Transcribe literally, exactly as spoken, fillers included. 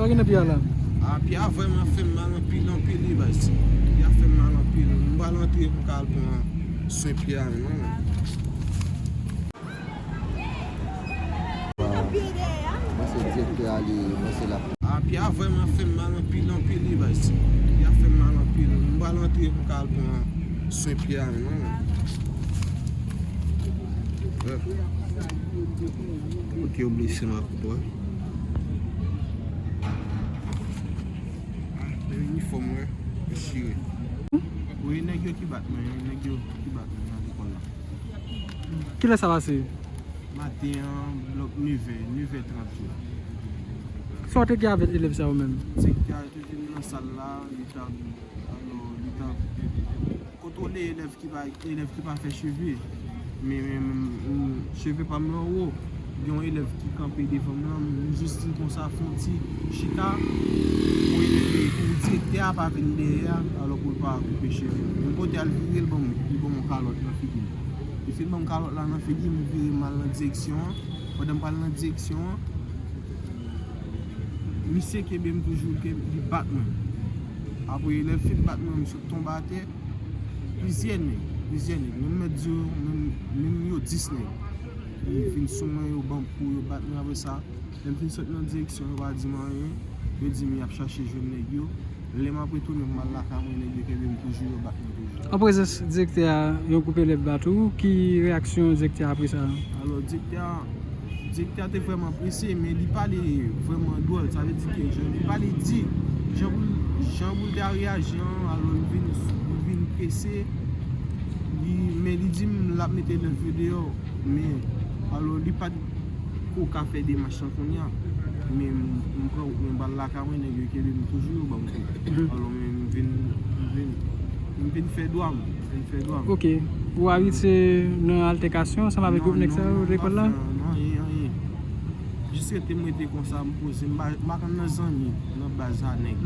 Sa gen nan pye a la? A, pye a vrèman fè m mal anpil, anpil, wi, baz. Pye a fè m mal anpil. M pral antre pou m ka al pran swen pye a menm, wi. Mwen se direktè a, li, mwen se la. A, pye a vrèman fè m mal anpil, anpil, wi, baz. Pye a fè m mal anpil. M pral antre pou m ka al pran swen pye a menm, wi. Kote yo blese m ak bwa. Men inifòm mwen dechire. Wi, nèg yo ki bat mwen, nèg yo ki bat mwen nan lekòl la. Kilè sa pase? Maten an, blòk nevè, nevè trant yo. Sa w te gen avèk elèv sa yo menm? Direktè a te vin nan sal la, li t ap, alò, li t ap kontwole elèv ki pa, elèv ki pa fè cheve. Men, men, men, men, cheve pa m lan wo. Gen yon elèv ki kanpe devan m lan, m jis di l konsa, fè yon ti chita pou elèv, pou direktè a pa vin dèyè a, alò pou l pa koupe cheve m. Men kote a l vire, l ban m, li ban m yon kalòt nan figi m. Li fin ban m kalòt la nan figi m, m vire m al nan direksyon an. Pandan m pral nan direksyon an, misye kenbe m toujou, ke li bat mwen. Apre elèv fin bat mwen, m sot tonbe atè. Plizyè nèg, plizyè nèg, menm mèt di yo, menm, menm yo dis nèg. Yo vin sou mwen, yo ban m kou, yo bat mwen apre sa. Lè m fin sot nan direksyon, yo pa di m anyen. Yo di m y ap chache jwenn nèg yo. Lè m ap retounen pou m al lakay mwen, nèg yo kenbe m toujou, yo bat mwen toujou. An prezans direktè a, yon gwoup elèv bat ou. Ki reyaksyon direktè a apre sa? Alò, direktè a, direktè a te vrèman prese, men li pale vrèman dwòl. Sa vle di ke jan li pale di, jan pou l, jan pou l te reyaji an, alò, li vin, li vin prese. Li, men li di m l ap mete elèv yo deyò. Men, alò, li pa t ko ka fè demach lan kounye a. Men m, m pran wout mwen, m pral lakay mwen, nèg yo kenbe m toujou, yo ban m kou. Alò, men m vin, m vin, m vin fè dwa m, m vin fè dwa m. Ok. Ou abitye nan altèkasyon ansanm avèk gwoup nèg sa yo lekòl la? Non, non, non, anyen, anyen. Jis rete m rete konsa, m poze, m pa, m pa konn nan zanmi, nan baz a nèg.